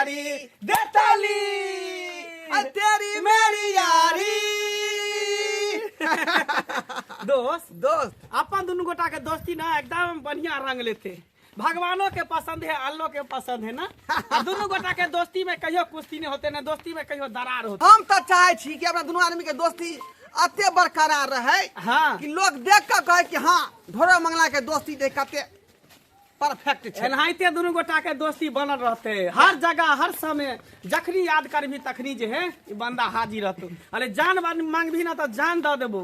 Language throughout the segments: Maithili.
यारी दे ताली, तेरी मेरी यारी। दोस्त दोस्त अपन दुनू गोटा के दोस्ती ना एकदम बढ़िया रंग लेते, भगवानों के पसंद है, अल्लाह के पसंद है ना। आ दुनू गोटा के दोस्ती में कहियो कुश्ती नहीं होते ना, दोस्ती में कहियो दरार होते। हम तो चाहे छी कि अपना दुनू आदमी के दोस्ती अते बरकरार रहे। हाँ। कि लोग देख के कहे कि हाँ ढोरा मंगला के दोस्ती देख कते परफेक्ट छै। एनाहिते दुनू गोटा के दोस्ती बनल रहते हर जगह हर समय, जखनी याद करबी तखनी जे है ई बंदा हाजिर रहतो। अरे जान मांगबी ना तो जान दऽ देबो।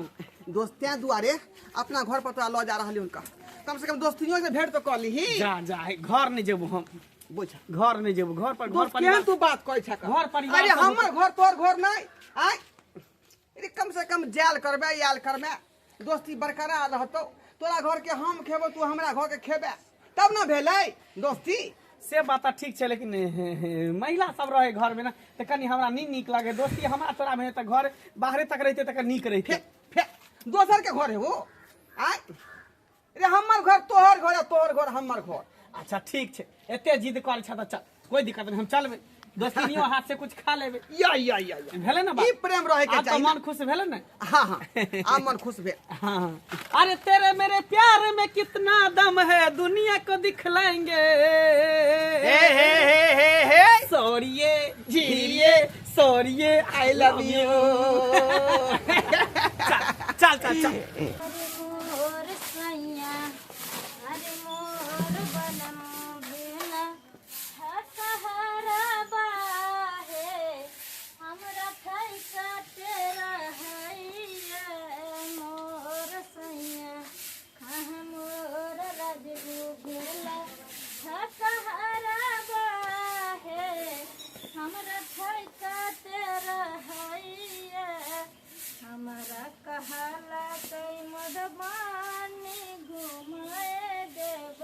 दोस्त तें दुआरे अपना घर पर तोरा लऽ जा रहली हुनका, कम से कम दोस्तियों से भेंट तो कर लीही। जा जा, घर नहीं जेबो हम, बुझ घर नहीं जेबो, घर पर घर दोस्त परिवार केहन तू बात कहै छक? घर परिवार अरे सब हमर घर तोहर घर नहीं आय। अरे कम से कम जायल करबे आयल करबे, दोस्ती बरकरार रहतो। तोरा घर के हम खेबो, तू हमरा घर के खेबे, तब ना भेलै दोस्ती। से बात तऽ ठीक छै, लेकिन महिला सब रहे घर में ना तऽ कनि हमरा नहीं नीक लगे। दोस्ती हमरा तोरा में तऽ घर बाहरे तक रहते तऽ नीक रहते। फे दोसर के घर है वो आय। रे हमर घर तोहर घर आ तोहर घर हमर घर। अच्छा ठीक छै, एते जिद करै छ तऽ चल, कोई दिक्कत नहीं, हम चलबै दोस्तिनियो हाथ से कुछ खा लेबै। या या या या। भेलै ना बात? ई प्रेम रहे के आब तऽ चाही। मन खुश भेलै ने? हाँ हाँ आ मन खुश भेल। हाँ। अरे तेरे मेरे प्यार में कितना दम है दुनिया को दिखलाएंगे। हे हे हे हे हे सॉरिये झीरिये सॉरिये I love you. चल चल चल। अरे मोर सैया, अरे मोर बनम भेला, सहारा बाहे, हमरा ठैका तेरा हैया, मोर सैया, कहाँ मोर राजगु भेला, सहारा बाहे, हमरा ठैका तेरा हैया, हमरा कहाला कै मधुबनी घुमाए देब,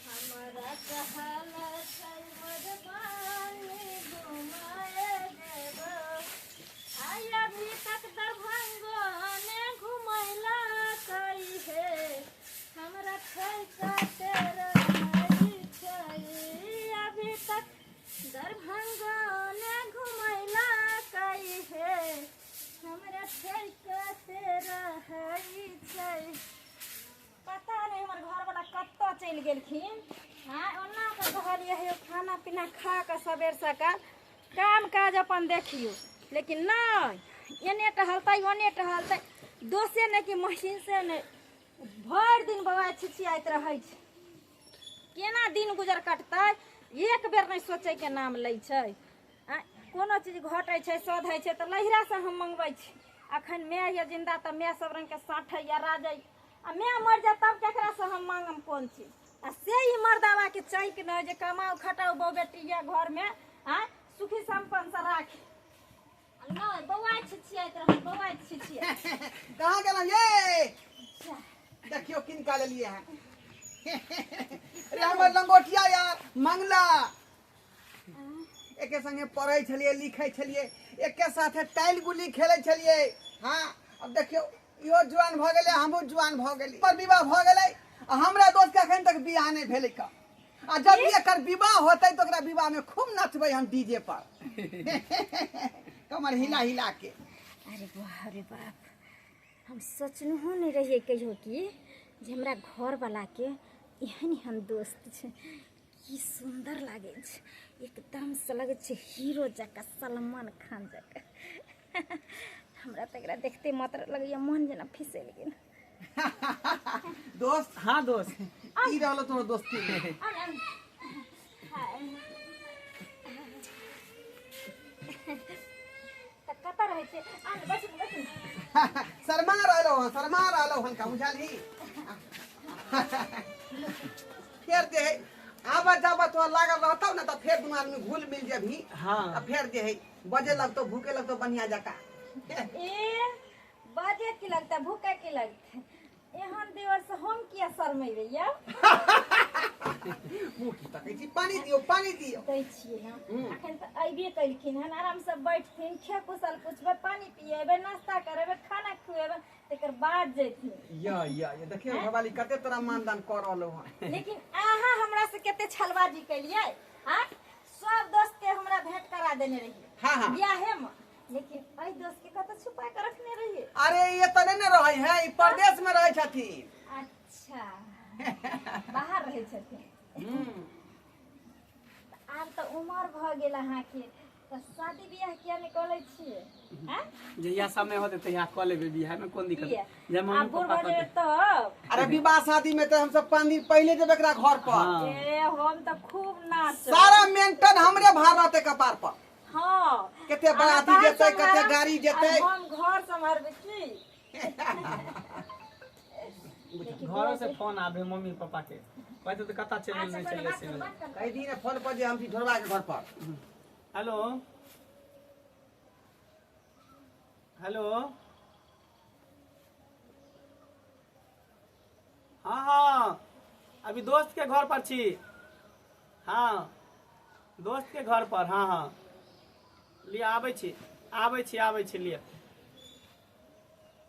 हमरा कहाला कै मधुबनी घुमाए देब, आइ अभी तक दरभंगो ने घुमैला कै हे, हमरा ठैका तेरा छै, अभी तक दरभंगो ने घुमैला कै हे, हमरा ठैका तेरा छै। पता नहीं हमर घरवाला कतऽ चलि गेलखिन। हाँ ओना कऽ कहलियै हे खाना पीना खा कऽ सबेर सकाल काम काज अपन देखियौ, लेकिन नहि एने टहलतै ओने टहलतै, दोसे नहि कि मशीन से नहि, भरि दिन बौआ छिछियाइत रहै छै। केना दिन गुजर कटतै एक बेर नहि सोचैके नाम लै छै। कोनो चीज घटै छै सधै छै तऽ लहिरासँ हम मङ्गबै छी। अखन माय यऽ जिन्दा तऽ माय सब रङ्गके साँठैया राजै, आ माय मरि जायत तब केकरासँ हम माङ्गम कोन चीज? आ से ई मर्दाबाके चैक नहि जे कमाउ खटाउ बहू बेटी यऽ घरमे आँय सुखी सम्पन्नसँ राखी। नहि बौआ छिछियाइत रहल, बौआ छिछियाइत। कहाँ गेलहुँ ये? देखियौ किनका लेलियै हँ। अरे हमर लंगोटिया यार मंगला, एके संगे पढ़ै छलियै लिखै छलियै, एके साथे टाइल गुल्ली खेलै छलियै। हाँ अब देखियौ इहो जुआन भऽ गेलै, हमहूँ जुआन भऽ गेली, पर विवाह भऽ गेलै आ हमरा दोस्तके एखन तक बियाह नहि भेलै क। आ जब एकर विवाह होतै तऽ ओकरा विवाहमे खूब नचबै हम डीजे पर कमर हिला हिला के। अरे बाप रे बाप, हम सोचनहुँ नहि रहियै कहियो कि जे हमरा घरवलाके एहन एहन दोस्त छै। की सुन्दर लागै छै, एकदम से लगै छै हीरो जकाँ, सलमान खान जकाँ। हमरा तऽ एकरा देखते मात्र लगैया मन जेना फिसलि गेल। दोस्त। हाँ दोस्त, ई रहलो तोहर दोस्ती। तऽ कतऽ रहै छै? आन बैठू बैठू। शर्मा रहलो हन, शर्मा रहलो हन का बुझलही? फेर जे है आबत जाबत तोहर लागल रहतौ ना तऽ फेर दुनू आदमी घुल मिल जेबही। हाँ। आ फेर जे है बजे लगतौ भूखे लगतौ बढ़िया जकाँ। ए बजे की लगतै भूखे की लगतै, एहन देवर से हम किया शरमेबै यौ? मुँह की तकै छी? पानी दियौ पानी दियौ। दै छियै हम। अखन तऽ अयबे केलखिन हन, आरामसँ बैठथिन, खे कुशल पुछबै, पानी पिएबै, नाश्ता करेबै, खाना खुएबै, तकर बाद जेथिन। या या या देखियौ घरवाली कते तोरा मानदान कऽ रहलौ हन। लेकिन अहाँ हमरा से कते छलबाजी केलियै? आँ सब दोस्त के हमरा भेंट करा देने रहिए। हाँ, हाँ। बियाहे में, लेकिन एहि दोस्त के कतऽ छुपा के रखने रहिए? अरे ये तऽ नहि ने रहै है, ई परदेश में रहै छथिन। अच्छा, बाहर रहै छथिन। आब तऽ उमर भऽ गेल अहाँके, तऽ शादी बियाह किया नहि कऽ लै छियै? आँय? जहिया समय होतै तहिया कऽ लेबै बियाह, में कोन दिक्कत? किया? जे मम्मी आब बूढ़ पापा भऽ जेबै कहतै। तब? अरे विवाह शादी में तऽ हमसब 5 दिन पहिले जेबै एकरा घर पर। हाँ। ए हम तऽ खूब नाचब। सारा मेंटन हमरे भार रहतै कपार पर। हाँ। कते अहाँ बाराती बाहर जेतै, कते सम्हारब, गाड़ी जेतै। आ हम घर सम्हारबै की? घरो से फोन आबे मम्मी पापा के, कहते तऽ कतऽ चलि गेल, नहि चलि गेल से नहि। कई दिन फोन पर जे हम छी ढोरबा के घर पर। हेलो हेलो, हाँ हाँ, अभी दोस्त के घर पर छी। हाँ, दोस्त के घर पर। हाँ हाँ, लिअ, आबै छी, आबै छी, आबै छी, लिअ।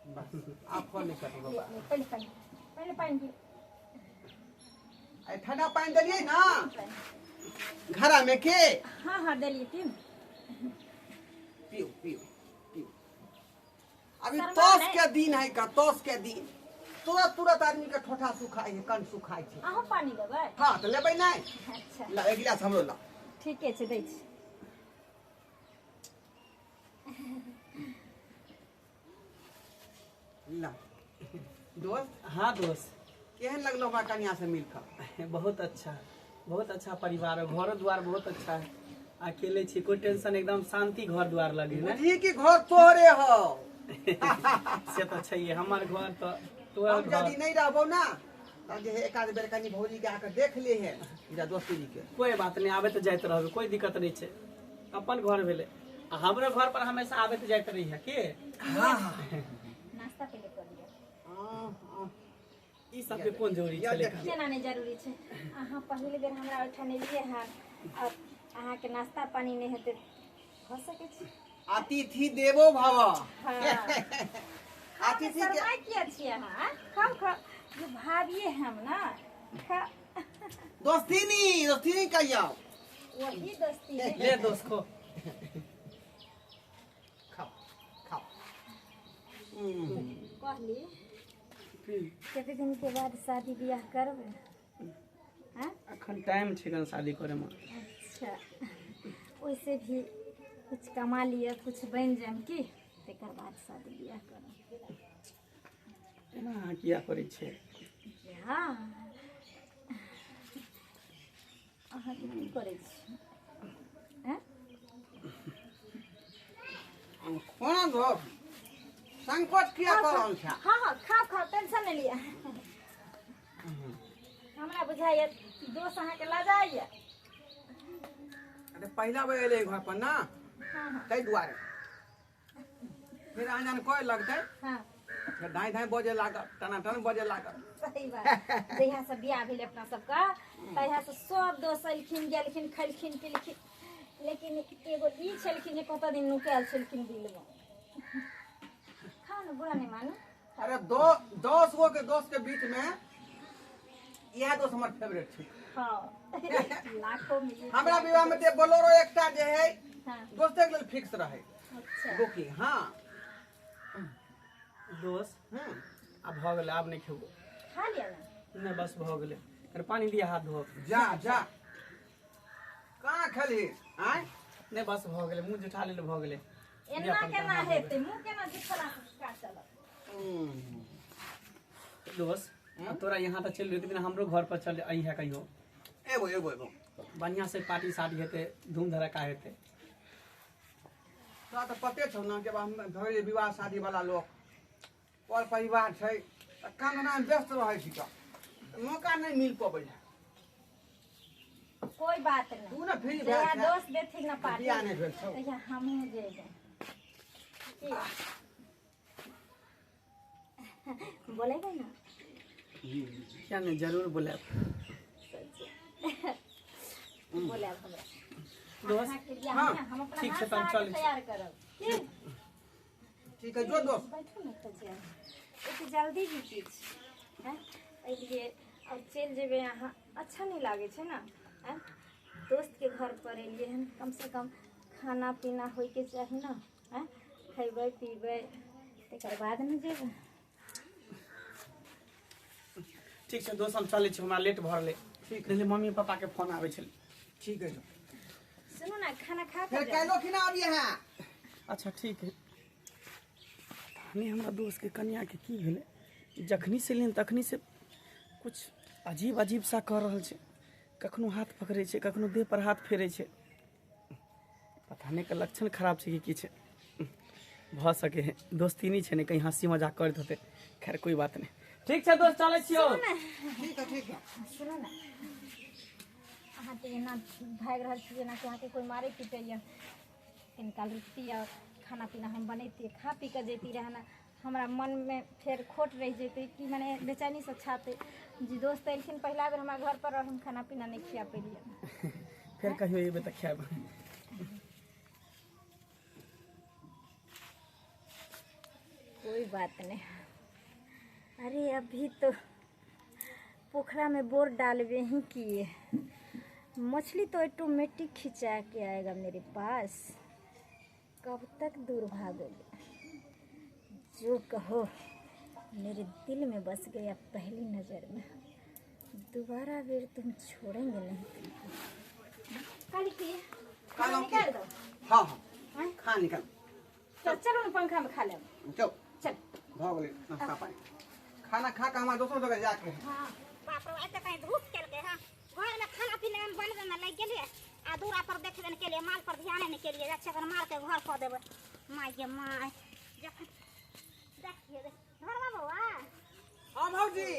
बस आब फोन नहि कटू बाबा। पहिले पानि, पहिले पानि पी। आइ ठंडा पानि देलियै ना घड़ा में के? हाँ हाँ, देलियै, पी। पियो पियो पियो। अभी शर्मा तोस नहि। के दिन है का, तोस के दिन तुरंत तुरंत आदमी के ठोठा सुखाइ है, कन सुखाइ छै। अहूँ पानि लेबै? हाँ तऽ लेबै नहि? अच्छा। ला, एक गिलास हमरो ला। ठीके छै, दै छी। ला दोस्त। हाँ दोस्त। केहन लगलो हमरा कन्या से मिल कऽ? बहुत अच्छा, बहुत अच्छा परिवार है, घरो द्वार बहुत अच्छा है। अकेले छी, कोई टेंशन, एकदम शांति घर द्वार लगे ने। बुझी कि घर तोहरे हो। से तऽ छैहे, हमर घर तऽ तोहर हम घर। यदि नहीं रहबो ना तब जे है एक आध बेर कनी भौजी के आके देख ले है जा दोस्ती जी के। कोई बात नहीं, आबैत जाइत रहबै, कोई दिक्कत नहीं छै, अपन घर भेलै। आ हमरो घर पर हमेशा आबैत जाइत रही है के। हाँ हाँ। नाश्ता पहिले कऽ लिअ। हाँ, ई सबके कोन जरूरी या छलै? देखियौ। केना नहि जरूरी छै? अहाँ पहिल बेर हमरा ओहिठाम एलियै हन और अहाँके नाश्ता पानी नहि हेतै, भऽ सकै छै? अतिथि देवो भव। हाँ। अतिथि के शर्माइ किया छियै अहाँ? खाउ खाउ, जे भाभिए हम ना, खाउ। दोस्तीनी दोस्तीनी कहियो। वही दोस्ती है। ले दोस्त को। खाओ खाओ। कहली, कते दिन के बाद शादी बियाह करबै? आँय? अखन टाइम छै कन शादी करे में। अच्छा, ओइसे भी कुछ कमा लिअ, कुछ बनि जायब की, तकर बाद शादी बियाह करब। एना अहाँ किया करै छियै? हँ, अहाँके की करै छी? आँय? कोना दोस्त, संकोच किया कर रहल छै? हाँ हाँ, खाओ खाओ, टेंशन नहीं लिअ। हमरा बुझाइए दोस्त अहाँके लजाइए। अरे पहिला बेर एलै घर पर ना। हाँ हाँ। ताहि दुआरे फेर आन कोइ लगतै। हाँ। फेर धाँइ धाँइ बजे लागत, टनाटन बजे लागत। सही बात। जहिया से बियाह भेल अपना सबके, तहिया से सब दोस्त एलखिन, गेलखिन, खैलखिन पिलखिन, लेकिन एगो ई छलखिन जे कतऽ दिन नुकायल छलखिन दिलमे। खाउ ने, बुरा नहि मानू। अरे दो 10 गो के दोस्त के बीच में इएह दोस्त हमर फेवरेट छै। हाँ, लाखों में एक। हमरा विवाह में जे बोलेरो एकटा जे है दोस्ते के लेल फिक्स रहे। अच्छा। बुकिंग, हाँ। दोस्त। आब भऽ गेलै, आब नहि खेबो। खा लिअ ने। नहि, बस भऽ गेलै। कनि पानी दिअ, हाथ धो। जा जा, कहाँ खेलही आँय? नहि, बस भऽ गेलै, मुँह जुठा लेल भऽ गेलै। एना केना हेतै? मुँह केना जुठला काज चलत? दोस्त, अब तोरा यहाँ तऽ चलि, एक दिन हमरो घर पर चल अइहे कहियो। एगो एगो एगो। बढ़िआँ से पार्टी सार्टी हेतै, धूम धड़ाका हेतै। तोरा तऽ पते छौ ने कि हम भऽ विवाह शादी वाला लोक, पर परिवार छै तऽ काम धन्धामे व्यस्त रहै छी, तऽ मौका नहि मिल पबै है। कोई बात नहीं। तू ने फ्री जहिया भेल छै। दोस्त देथिन ना पार्टी, बियाह नहि भेल छौ। तहिया हमहूँ जेबै। की बोलेबै ना? किया नहि, जरूर बोलायब। बोलायब हमरा। दोस्त। अहाँके बियाह हाँ, में हम अपना ठीक हाथ छै, से तब अहाँके चलै छी। तैयार करब की। ठीक है, जो दोस्त। बैठू ने तऽ जायब, एते जल्दी भी की छै? हैं, एहिलिए अब चलि जेबै अहाँ, अच्छा नहि लागै छै ने। आँय? दोस्तके घर पर एलियै हन, कमसँ कम खाना पीना होइके चाही ने। आँय, खयबै पीबै तकर बाद ने जेबै। ठीक छै दोस्त, हम चलै छी, हमरा लेट भऽ रहलै। ठीक। देखली मम्मी पापा के फोन आबै छलै। ठीक है। सुनू ने, खाना खा फेर कऽ जाउ। काल्हिो खिना अबियै हैं। अच्छा ठीक है। पता नहि हमरा दोस्तके कनियाके की भेलै, जखनी से एलियन तखनी से कुछ अजीब अजीब सा कऽ रहल छै। कखनो हाथ पकड़ै छै, कखनो देह पर हाथ फेरै छै। पता नहि के लक्षण खराब छै कि की छै। भऽ सके है दोस्ती नहि छै ने, कहीं हंसी मजाक करैत होतै। खैर कोई बात नहि। ठीक छै दोस्त, चलै छियौ। ठीक है, ठीक है। सुनू ने, अहाँ तऽ एना भागि रहल छी जेनाकि अहाँके कोइ मारै पीटैए। कनि काल रुकती आओर खाना पीना हम बनैती, खा पी कऽ जैती रहए ने। हमरा मनमे फेर खोट रहि जैतै कि मने बेचैनीसँ छाते जे दोस्त एलखिन पहिला बेर हमरा घर पर और हम खाना पीना नहि खिया पेलियै। फेर कहियो एबै तऽ खायब। कोई बात नहीं। अरे अभी तो पोखरा में बोर डालबे ही किए, मछली तो ऑटोमेटिक खिंचा के आएगा मेरे पास। कब तक दूर भागोगे? जो कहो मेरे दिल में बस गया पहली नज़र में, दोबारा फिर तुम छोड़ेंगे नहीं तुमको। कल की खाना कहलहुँ की? निकाल दो। हँ हँ। आँय? खा निकाल। तो चलो ने, पंखा में खा लेब। चल। चल। भऽ गेलै नाश्ता पानी। खाना खा कऽ हमरा दोसर जगह जाके है। हाँ बाप रे, एते कहीं धूप केलकै हँ। घरमे खाना पीना बनबैमे लागि गेलियै आ दूरा पर देखबे नहि केलियै, माल पर ध्याने नहि केलियै। जाइ छियै अगर मालके घर कऽ देबै। माय गे माय, जखन देखियै घरमे बौआ। हँ भौजी।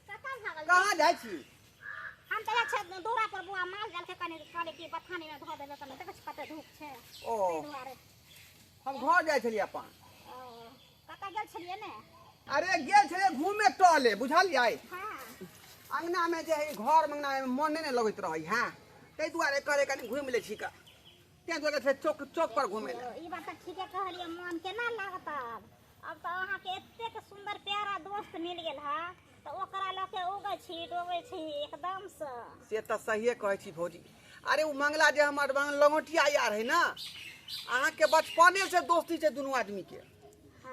कतऽ भागल? कहाँ जाइ छी? हम तऽ जाइ छियै दूरा पर बौआ, माल जालके कनि कहलियै कि बथानीमे धऽ देबै कनि। देखै छी कते धूप छै। ओ। ताहि दुआरे। हम घर जाइ छलियै अपन। ओ, कतऽ गेल छलियै ने? अरे गेल छलियै घूमे टहले, बुझलियै? हँ। अंगनामे जे है, घर अंगनामे मन नहि ने लगैत रहै। हँ, ताहि दुआरे कहले कनि घुमि लै छी कऽ, ताहि दुआरे छै चौक चौक पर घुमै लए। ओ, ई बात तऽ ठीके कहलियै। मन केना लागत आब? अब तऽ अहाँके एतेक सुन्दर प्यारा दोस्त मिल गेल है तऽ ओकरा लऽ के उगै छी डोबै छी एकदमसँ। से तऽ सहिए कहै छी भौजी। अरे ओ मंगला जे हमर लंगोटिया यार है ने, अहाँके बचपने से दोस्ती छै दुनू आदमीके।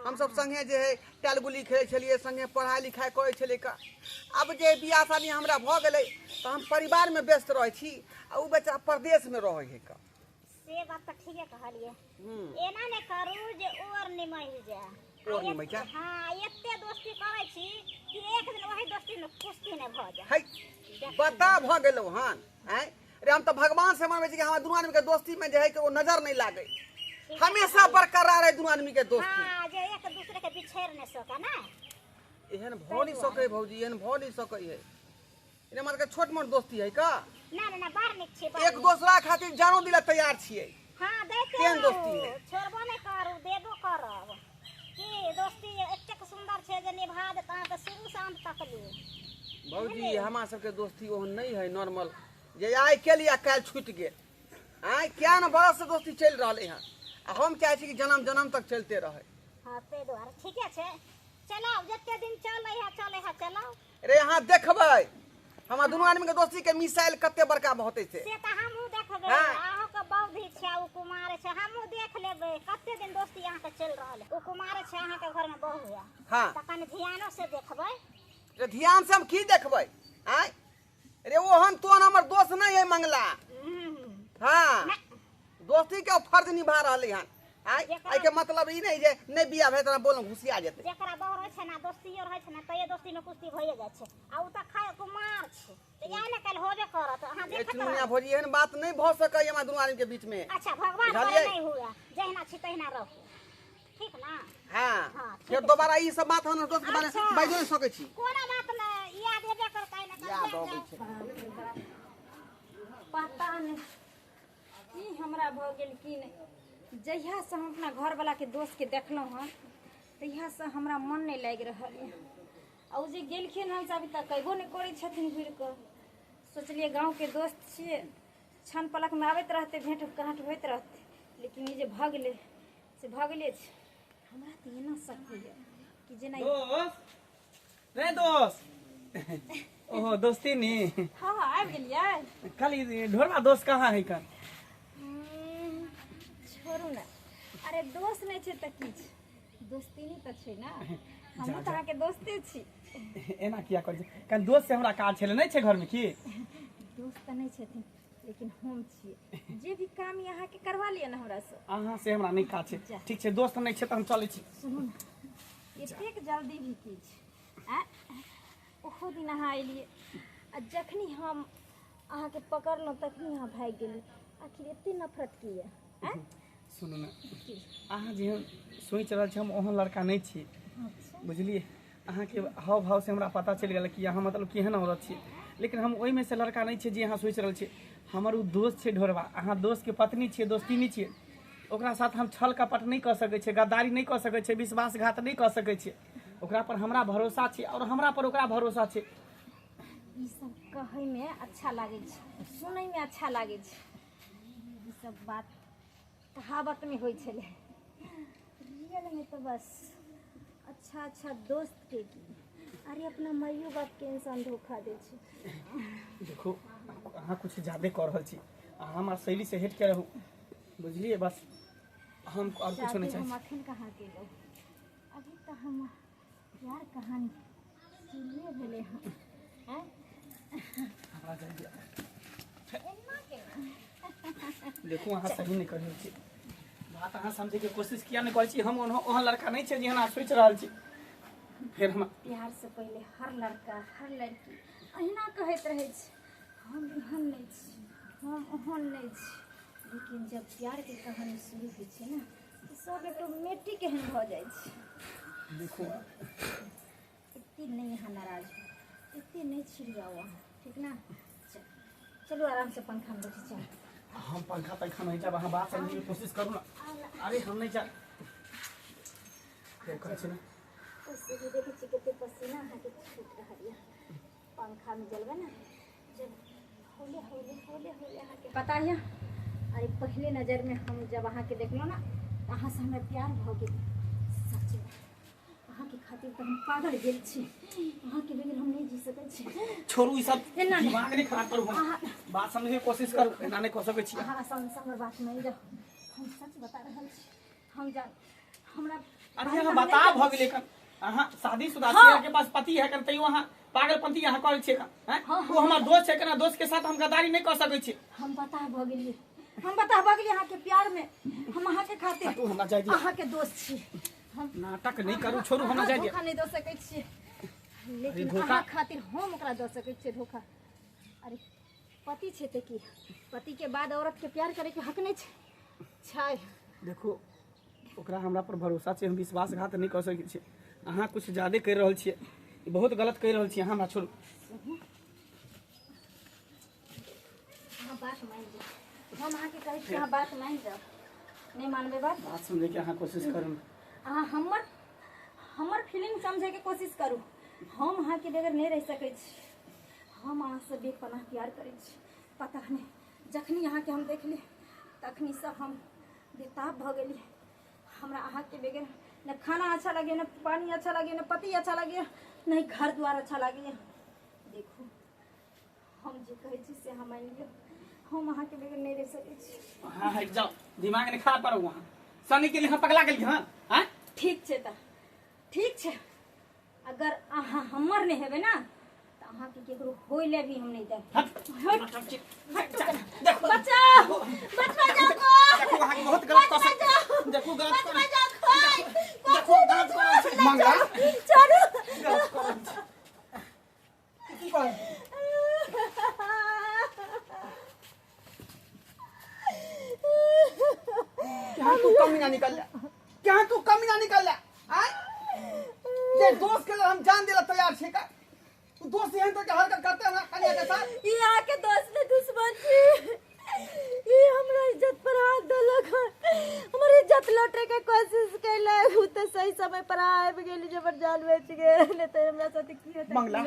हमसब संगे जे है टाइल गुल्ली खेलै छलियै, संगे पढ़ाइ लिखाइ करै छलियै कऽ। आब जे बियाह शादी हमरा भऽ गेलै तऽ हम परिवारमे व्यस्त रहै छी आ ओ बच्चा परदेशमे रहै है कऽ। से बात तऽ ठीके कहलियै। हूँ। एना नहि करू जे ओर निमहि जाय। ओर निमहि जाय? हँ, एते दोस्ती करै छी कि एक दिन वही दोस्तीमे कुश्ती नहि भऽ जाय। है, बता भऽ गेलहुँ हन। आँय रे, हम तऽ भगवान से मनबै छी कि हमरा दुनू आदमीके दोस्तीमे जे है कि ओ नजर नहि लागै, हमेशा बरकरार रहे दुनू आदमीके दोस्ती। हँ, जे एक दूसरे के बिछेड़ नहि सकै ने। एहन भऽ नहि सकै भौजी, एहन भऽ नहि सकै है। एने मतलब छोट मोट दोस्ती है का? ना ना ना, बड़ नीक छै, बड़ एक नीक। दोसरा खातिर जानो दिला तैयार छियै। हाँ, दैते केहन रहू। दोस्ती है? छोड़बो नहि करू, देबो करब। की दोस्ती एतेक सुन्दर छै जे निभा देत अहाँके शुरू से अंत तक लिए। भौजी, हमरा सबके दोस्ती ओहन नहि है नॉर्मल जे आइ केली आ काल्हि छूटि गेल। आँय, क्या ने बरस से दोस्ती चलि रहलै हँ आ हम चाहै छी कि जन्म जन्म तक चलते रहै। हाँ, ताहि दुआरे ठीके छै। चलाउ, जते दिन चलै है चलै है, चलाउ। रे अहाँ देखबै हमरा दुनू आदमीके दोस्तीके मिसाइल कते बड़का होतै से। से तऽ हमहूँ देखबै। हाँ। अहूँके बौद्धि छै, ओ कुमार छै, हमहूँ देख लेबै कते दिन दोस्ती अहाँके चलि रहल है। ओ कुमार छै, अहाँके घरमे बहू है। हाँ। तऽ कनि ध्यानो से देखबै। रे ध्यान से हम की देखबै? आँय रे, ओहन तोहन हमर दोस्त नहि है मंगला। हाँ, दोस्ती के फर्ज निभा रहलै हन। आँय, एहिके मतलब ई नहि जे नहि बियाह भेल तऽ बोल घुसिया जेतै। जेकरा बहू रहै छै ने, दोस्तियो रहै छै ने, तैयो दोस्तीमे कुश्ती भइए जाइ छै। आ ओ तऽ खाय कुमार छै, तऽ इएह ने काल्हि होबे करत। अहाँ ए देखैत चुनमुनिया रहब। भौजी, एहन बात नहि भऽ सकैए हमरा दुनू आदमीके बीचमे। अच्छा, भगवान करे बुझलियै? नहि हुए। जहिना छी तहिना रहू, ठीक ने? हाँ। हाँ, ठीक फेर छै। दोबारा ई सब बात हम दोस्त के बारे अच्छा। में बाजि नहि सकै छी। कोनो बात नहि, याद हेबे करतै ने। याद अबै छै। पता नहि की हमरा भऽ गेल की नहि, जहियासँ हम अपना घरवलाके दोस्तके देखलहुँ हन तहियासँ हमरा मन नहि लागि रहल यऽ। आ ओ जे गेलखिन हन से अभी तक अयबो नहि करै छथिन घुरि कऽ। सोचलियै गाँवके दोस्त छियै, क्षण पलकमे आबैत रहतै, भेँट घाँट होइत रहतै। लेकिन ई जे भऽ गेलै से भऽ गेले छै। हमरा तऽ एना शक होइए कि जेना दोस्त रे दोस्त, ओहो दोस्ती नी। हाँ हाँ आबि गेलियै। खाली ढोरबा दोस्त कहाँ है कन? छोड़ू ने, अरे दोस्त नहि छै तऽ की छै, दोस्ती नहि तऽ छै ने, हमहूँ तऽ अहाँके दोस्ते छी। एना किया करै छै? कन दोस्त से हमरा काज छलै, नहि छै घरमे की? दोस्त तऽ नहि छथिन लेकिन हम छियै, जे भी काम यऽ अहाँके करवा लिअ ने हमरासँ। अहाँ से हमरा नहि काज छै। ठीक छै, दोस्त नहि छै तऽ हम चलै छी। सुनू ने, एतेक जल्दी भी की छै? आँय, ओहो दिन अहाँ एलियै आ जखनी हम अहाँके पकड़लहुँ तखनी अहाँ भागि गेलियै, आखिर एते नफरत किया? आँय सुनू ने, अहाँ जेहन सोचि रहल छी हम ओहन लड़का नहि छी, बुझलियै? अहाँके हाव भाव से हमरा पता चलि गेल कि अहाँ मतलब केहन औरत छी, लेकिन हम ओहिमे से लड़का नहि छियै जे अहाँ सोचि रहल छियै। हमर ओ दोस्त छै ढोरबा, अहाँ दोस्तके पत्नी छियै, दोस्तिनी छियै, ओकरा साथ हम छल कपट नहि कऽ सकै छियै, गद्दारी नहि कऽ सकै छियै, विश्वासघात नहि कऽ सकै छियै। ओकरा पर हमरा भरोसा छै आओर हमरा पर ओकरा भरोसा छै। ई सब कहैमे अच्छा लागै छै, सुनैमे अच्छा लागै छै, ई सब बात कहावतमे होइ छलै, रियलमे तऽ बस अच्छा अच्छा दोस्तके की, अरे अपना माइयो बापके इंसान धोखा दै छै। देखू, अहाँ कुछ ज्यादे कऽ रहल छी, अहाँ हमरा शैलीसँ हटि कऽ रहू, बुझलियै? बस हम आओर कुछो नहि जादे चाहै हम छी। अखन कहाँ गेलहुँ, अभी तऽ हम प्यार कहानी शुरुए भेलै हँ। आँय हमरा जाय दिअ। एना केना? देखू, अहाँ सही नहि कऽ रहल छी बात, अहाँ समझैके कोशिश किया नहि करै छी? हम ओहन ओहन लड़का नहि छै जेहन अहाँ सोचि रहल छी। फेर हम प्यार से पहिले हर लड़का हर लड़की अहिना कहैत रहै छै, हम एहन नहि छी, हम ओहन नहि छी, लेकिन जब प्यारके कहानी शुरू होइ छै ने तऽ सब ऑटोमेटिक एहन भऽ जाइ छै। देखू, एते नहि अहाँ नाराज हो, एते नहि छिड़ियाउ अहाँ, ठीक ने? चलू आरामसँ पंखामे बैठ जाउ। हम पंखा तंखा नहीं चाहब, अहाँ बात समझैके कोशिश करू ने। अरे हम नहीं चाह, फेर कहै छी ने। ओइसे भी देखै छी कते पसीना अहाँके छूट रहल यऽ। पंखामे जलबै ने जब हौले हौले हौले हौले अहाँके पता यऽ, अरे पहिले नजरमे हम जब अहाँके देखलहुँ ने तऽ अहाँसँ हमरा प्यार भऽ गेल। सचमे अहाँके खातिर तऽ हम पागल गेल छी, अहाँके बगैर हम नहि जी सकै छी। छोड़ू ई सब, एना नहि। दिमाग नहीं खराब करू। हम बात समझैके कोशिश करू, एना नहि कऽ सकै छी। अहाँ आसानसँ हमर बात मानि जाउ, हम सच बता रहल छी। हम जान हमरा अरे अहाँ बता भऽ गेलै कन, अहाँ शादीशुदा छी, अहाँके पास पति है कन, तैयो अहाँ पागलपंती अहाँ करै छियै कन, हैं? ओ हमर दोस्त छै कन, दोस्त के साथ हम गद्दारी नहि कऽ सकै छी। हम बताह भऽ गेलियै, हम बताह भऽ गेलियै अहाँके प्यारमे, हम अहाँके खातिर तू हमरा जाय दिअ। अहाँके दोस्त छी हम। नाटक नहि करू, छोड़ू, हमरा अहाँ जाय दिअ। धोखा नहि दऽ सकै छियै, लेकिन धोखा? अहाँ खातिर हम ओकरा दऽ सकै छियै धोखा। अरे पति छै तऽ की, पतिके बाद औरतके प्यार करैके हक नहि छै? छै। देखू, ओकरा हमरा पर भरोसा छै, हम विश्वासघात नहि कऽ सकै छी। अहाँ कुछ ज्यादे करि रहल छियै, ई बहुत गलत करि रहल छियै। अहाँ हमरा छोड़ू। अहाँ बात मानि जाउ, हम अहाँके कहै छी, अहाँ बात मानि जाउ। नहि मानबै बात? बात समझैके अहाँ कोशिश करू ने। अहाँ हमर हमर फीलिंग समझैके कोशिश करू। हम अहाँके बगैर नहि रहि सकै छी, हम अहाँसँ बेपनाह प्यार करै छी। पता नहि जखनी अहाँके हम देखली तखनीसँ हम बेताब भऽ गेली। हमरा अहाँके बगैर न खाना अच्छा लगे, न पानी अच्छा लगे, न पति अच्छा लगे, न घर द्वार अच्छा लगे। देखू, हम जे कहै छी से अहाँ मानि लिअ, हम अहाँके बगैर नहि रहि सकै छी। अहाँ हटि जाउ, दिमाग नहि खराब करू। अहाँ सनी के लिए हम पगला गेलियै हँ? आँय? ठीक छै तऽ ठीक छै, अगर अहाँ हमर नहि हेबै ने तऽ अहाँके केकरो होय लए भी हम नहि देब। हट। हट। हट, देखू। बचाओ, बचवा जाओ को। देखू, अहाँके बहुत गलत कऽ बचवा जाओ। देखू, गलत बचवा कऽ जाओ कोई। देखू, गलत कऽ रहल छै। मंगला छोड़ू। गलत कऽ रहल छै। की कहै? केहन तू कमीना निकल केहन तू कमीना निकल आय जे दोस्त के लिए हम जान देला तैयार छी का तू दोस्त एहन तरह के हरकत करते हमरा कनिया के साथ। ई अहाँके दोस्त ने दुश्मन छी। ई हमरा इज्जत पर हाथ देलक, हमर इज्जत लौटे के कोशिश केलक। उ तऽ सही समय पर आबि गेली जे हमर जान बचि गेल, नहि तऽ हमरा साथे की होतै। मंगला,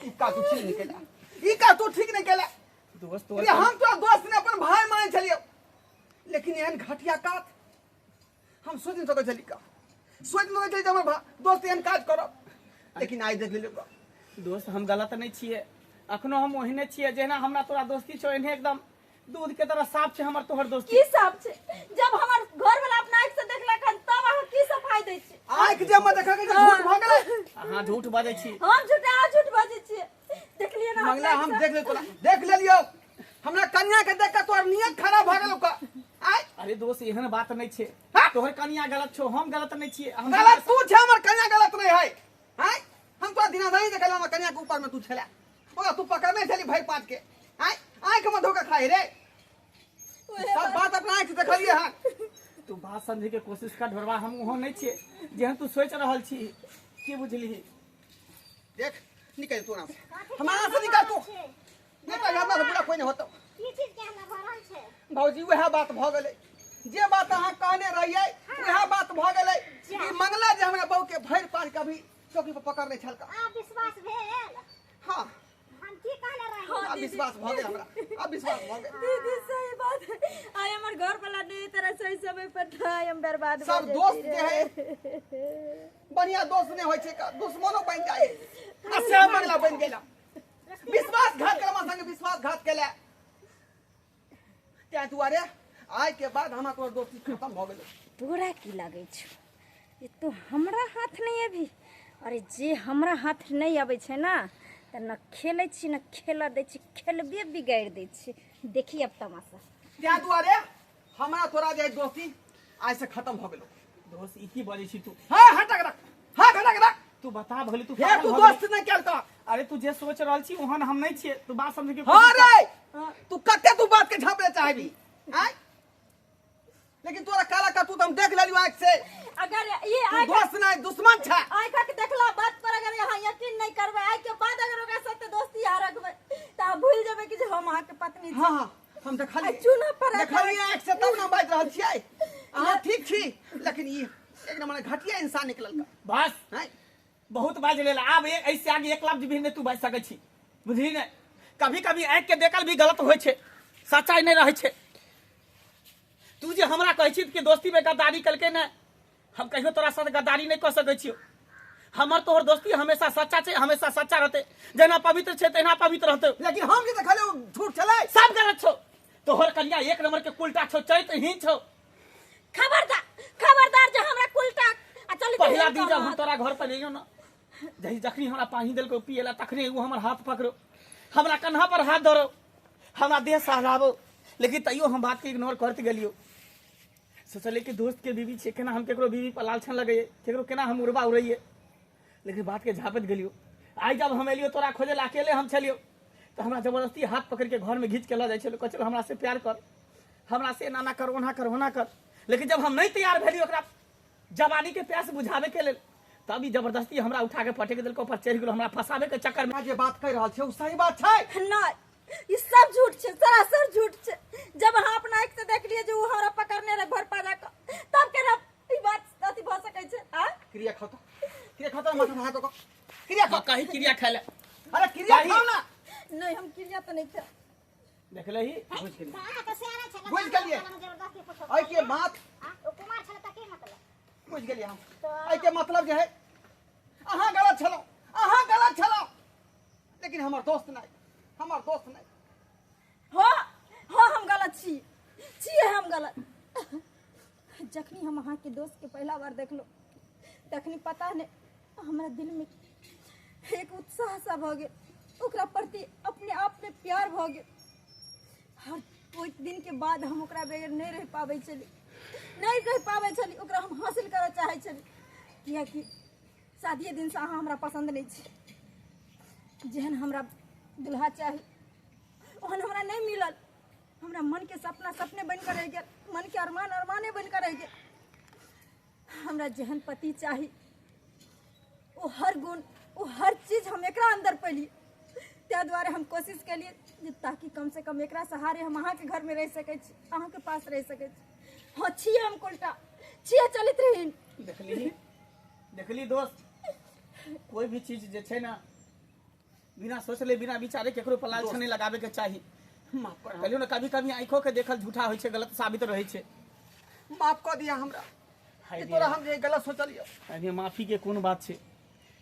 ई का तू ठीक नहीं केला, ई का तू ठीक नहीं केला। दोस्त अरे हम तोरा दोस्त ने अपन भाई मानै छलियौ, लेकिन एहन घटिया काज हम सोच नहीं सकै छली का, सोच नहीं सकै छली जे हमर दोस्त एहन काज करब, लेकिन आइ देख लेलियौ। दोस्त हम गलत नहीं छियै, अखनो हम ओहने छियै जेना हमरा तोरा दोस्ती छौ, एहने एकदम दूध के तरह साफ छै हमर तोहर दोस्ती। की साफ छै? जब हमर घर वाला अपना आँखि से देखलक हन तब अहाँ की सफाई दै छी? आँखि जे हम देखलक जे झूठ भऽ गेलै। अहाँ झूठ बजै छी। हम झूठ, अहाँ झूठ बजै छियै। देखलियै ना मंगला, हम देख ले तोरा, देख लेलियौ। हमरा कन्या के देख के तोहर नियत खराब भऽ गेलौ का? आय अरे दोस्त, एहन बात नहीं छै। हाँ? तोहर कनिया गलत छौ, हम गलत नहीं छियै। हम गलत तू छै, हमर कन्या गलत नहीं है। आय हम तोरा दिनाधारी देखल, हमर कन्या के ऊपर में तू छला, ओकरा तू पकड़ने छली भरि पाँच के। आय आँख में धोखा खाई रे, सब बात अपना आँख से देखलियै हन। तू बात समझे के कोशिश कर ढोरबा, हम ओहो नहीं छियै जेहन तू सोच रहल छी। की बुझलिही? देख निकल तू से, हमारा से निकल तू, नहीं तो हमरा से बुरा कोई नहीं होतो। की चीज के हमरा भऽ रहल छै? भौजी वएह बात भऽ गेलै जे बात अहाँ कहने रहियै, वएह बात भऽ गेलै। ई मंगला जे हमरा बहू के भरि पाँच कभी चौकी पर पकड़ने छलका। आब विश्वास भेल? हाँ। हम की कहले रही? आब विश्वास भऽ गेल हमरा, आब विश्वास भऽ गेल। दीदी सही बात है, आइ हमर घर वाला नहीं तरह सही समय पर था, हम बर्बाद भऽ सब जैती दोस्त रे। जे है बढ़िया दोस्त नहीं होइ छै, दुश्मनो बनि जाइ आ से मंगला बनि गेला, विश्वासघात केला, हमरा संगे विश्वासघात केला। ताहि दुआरे आइ के बाद हमरा तोहर दोस्ती खत्म भऽ गेलै। तोरा की लागै छौ जे तू हमरा हाथ नहि अबही? अरे जे हमरा हाथ नहि अबै छै ने तऽ न खेलै छी न खेलऽ दै छी, खेलबे बिगाड़ि दै छी। देखी अब तमाशा। ताहि दुआरे हमरा तोरा जे दोस्ती आइ से खत्म भऽ गेलौ। दोस्त ई की बजै छी तू? हाँ हटक रख, हाँ हटक रख। तू बता भले तू हे पागल तू भऽ गेली। दोस्त नहि केल तऽ। अरे तू जे सोच रहल छी ओहन हम नहीं छियै, तू बात समझे के हाँ कोशिश कर। रे तू कते तू बात के झापले चाहबी? आय लेकिन तोरा काला करतूत हम देख लेलियो आँख से। अगर ये तू आँख दोस्त नहीं दुश्मन छै। आँख के देखला बात पर अगर यहाँ यकीन नहीं करबै, आइ के बाद अगर ओकरा साथे दोस्ती यहाँ रखबै तऽ अहाँ भूलि जेबै कि जे हम अहाँके पत्नी छी। हाँ हाँ हम देखलियै, आ चूना पर देखलियै आँख से तब ना बाजि रहल छियै। अहाँ ठीक छी लेकिन ई एक नंबर घटिया इंसान निकलल का। बस हैं? बहुत बाजि लेल, आब ऐसे आगे एक लफ्ज भी नहीं तू बाजि सकै छी, बुझली ने? कभी कभी आँखि के देखल भी गलत होइ छै, सच्चाई नहीं रहै छै। तू जे हमरा कहै छी कि दोस्ती में गद्दारी कलकै ने, हम कहियो तोरा साथ गद्दारी नहीं कऽ सकै छियौ। हमर तोहर दोस्ती हमेशा सच्चा छै, हमेशा सच्चा रहतै, जेना पवित्र छै तहिना पवित्र रहतै। लेकिन हम जे देखलियै ओ झूठ छलै। सब गलत छौ, तोहर कनिया एक नंबर के कुलटा छौ, चरित्रहीन छौ। खबरदार खबरदार जे हमरा कुलटा आ चल। पहिला दिन जब हम तोरा घर पर एलियौ ना, जही जखनी हमरा पानी देलको पिएला तखने ओ हमर हाथ पकड़ो, हमरा कन्हा पर हाथ धरो, हमरा देह सहलाबो, लेकिन तैयो हम बात के इग्नोर करते गेलियो। सोचलियै कि दोस्त के बीवी छै, केना हम केकरो बीवी पर लालछन लगैए, केकरो केना हम उड़बा उड़ैए, लेकिन बात के झापैत गेलियो। आइ जब हम एलियो तोरा खोजे ला, अकेले हम छलियो तऽ हमरा जबरदस्ती हाथ पकड़ के घर में घींच के लऽ जाइ छलियो, कहै छलियो हमरा से प्यार कर, हमरा से एना कर, ओना कर, ओना कर। लेकिन जब हम नहीं तैयार भेलियो ओकरा जवानी के प्यास बुझावे के लेल, तब ई जबरदस्ती हमरा उठा के पटक देलको, पर चढ़ि गेलो हमरा फंसावे के चक्कर में। जे बात कहि रहल छै ओ सही बात छै? नहि, ई सब झूठ छै, सरासर झूठ छै। जब अहाँ अपना आँखि से देखलियै जे ओ हमरा पकड़ने रहै भर पाजा कऽ, तब केना ई बात अथी भऽ सकै छै? आ क्रिया खाओ तो, क्रिया खाओ तो, माथा में हाथ दो, क्रिया खाओ। कही क्रिया खाय ले। अरे क्रिया कही। खाओ ना। नहि, हम क्रिया तऽ नहि खायब। देखलही? बुझि गेलियै। अहाँ तऽ सियाने छलै, बुझि गेलियै। जबरदस्ती पूछो। एहि के बात आ, ओ कुमार छलै तऽ की मतलब? बुझि गेलियै हम। एहि के मतलब जे है अहाँ गलत छलहुँ, अहाँ गलत छलहुँ, लेकिन हमर दोस्त नहीं, हमर दोस्त नहीं। हाँ हाँ हम गलत छी, छियै हम गलत। जखनी हम अहाँके दोस्तके पहिला बार देखलहुँ तखनी पता नहि हमरा दिलमे एक उत्साह सा भऽ गेल, ओकरा प्रति अपने आपमे प्यार भऽ गेल। हर ओहि दिनके बाद हम ओकरा बगैर नहि रहि पाबै छली, नहि रहि पाबै छली। ओकरा हम हासिल करऽ चाहै छली, किएकि शादिये दिनसँ अहाँ हमरा पसन्द नहि छी। जेहन हमरा दुल्हा चाही ओहन हमरा नहि मिलल। हमरा मनके सपना सपने बनि कऽ रहि गेल, मनके अरमान अरमाने बनि कऽ रहि गेल। हमरा जेहन पति चाही ओ हर गुण, ओ हर चीज हम एकरा अंदर पैलियै। ताहि दुआरे हम कोशिश केलियै जे ताकि कम से कम एकरा सहारे हम अहाँके घरमे रहि सकै छी, अहाँके पास रहि सकै छी। हँ छियै हम कुलटा, छियै चलित्रहीन। देखली, देखली दोस्त, कोई भी चीज जे छै ना बिना सोचले बिना विचारे केकरो पर लालछन नहीं लगावे के चाही। माफ कर, कहलियौ ने कभी कभी आँखो के देखल झूठा होइ छै, गलत साबित रहै छै। माफ कऽ दिया हमरा हाय कि रे। तोरा हम जे गलत सोचलियौ। एहिमे माफी के कोन बात छै?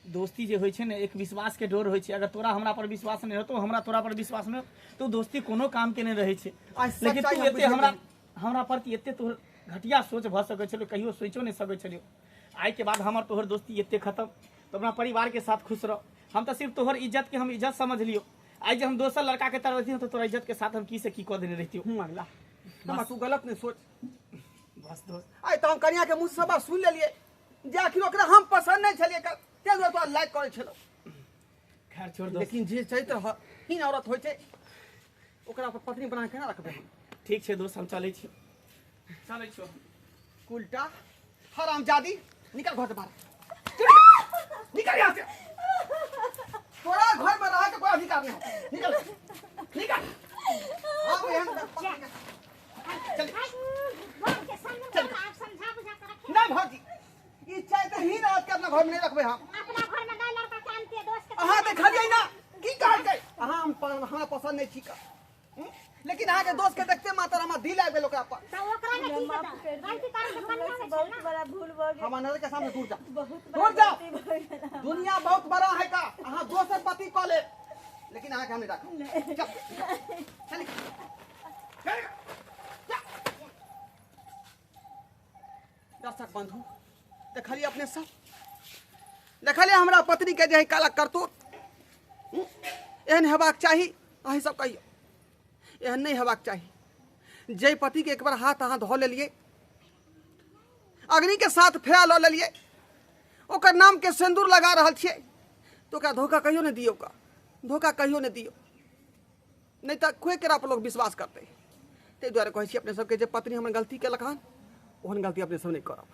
दोस्ती जे होइ छै ने एक विश्वास के डोर होइ छै। अगर तोरा हमरा पर विश्वास नहि रहतो, हमरा तोरा पर विश्वास नहि रहतो, तो दोस्ती कोनो काम के नहि रहै छै। आइ लेकिन सच्चाइ तू हम एते बुझि हमरा गेलियै। हमरा प्रति एते तोहर घटिया सोच भऽ सकै छलो, कहियो सोचो नहि सकै छलियो। आइ के बाद हमर तोहर दोस्ती एते खत्म। तो अपना परिवार के साथ खुश रह। हम तऽ सिर्फ तोहर इज्जत के हम इज्जत समझ लियो। आइ जे हम दोसर लड़का के तरफ रहितियो तऽ तोरा इज्जत के साथ हम की से की कऽ देने रहितियो। अगला हमरा तू गलत नहि सोच। बस दोस्त। आइ तऽ हम कनिया के मुँह से सब बात सुनि लेलियै जे आखिर ओकरा हम पसंद नहि छलियै ताहि दुआरे तोरा लाइक करै छलहुँ। खैर छोड़ दोस्त। लेकिन जे चरित्र हीन औरत होइ छै ओकरा पर पत्नी बना के केना रखबै हम? ठीक छै दोस्त, हम चलै छी, चलै छियौ। उल्टा हरामजादी, निकल घर से बाहर, निकल यहाँ से। तोरा घर में रह के कोई अधिकार नहीं है। निकल निकल। हाँ, एहन चल। घर के सामने चल। आप समझा बुझा के रखे। नहीं भौजी, ई चाय तऽ ही औरत के अपना घर में नहीं रखबै हम। अपना घर में नहीं लड़का के आनते दोस्त के। अहाँ देखलियै ना की कहलकै? अहाँ हम हमरा पसंद नहीं छी का। लेकिन अहाँके दोस्त के देखते मात्र हमरा दिल आबि गेल ओकरा पर। तऽ ओकरा ने की माफ हेतै? कर दियौ। गलती करे के हमरा कनिया से होइ छै बहुत ना। बड़ा भूल भऽ गेल। हमरा नजर के सामने दूर जा, बहुत दूर बड़ा जाओ। गलती भऽ गेल। दुनिया बहुत बड़ा है का, अहाँ दोसर पति कऽ ले लेकिन अहाँके हम नहीं राखब। चल चल चल, जा। दर्शक बंधु, देखलिए अपने सब, देखलिए हमरा पत्नी के जे है काला करतूत। एहन हेबाक चाही? अहीं सब कहियौ, एहन नहि हेबाक चाही। जाहि पतिके एक बार हाथ अहाँ धऽ लेलियै, अग्निके साथ फेरा लऽ लेलियै, ओकर नामके सिन्दूर लगा रहल छियै, तऽ ओकरा धोखा कहियो नहि दियौ का, धोखा कहियो नहि दियौ, नहि तऽ कोइ केकरा पर लोक विश्वास करतै। ताहि दुआरे कहै छी अपने सबके जे पत्नी हमर गलती केलक हन, ओहन गलती अपने सब नहि करब।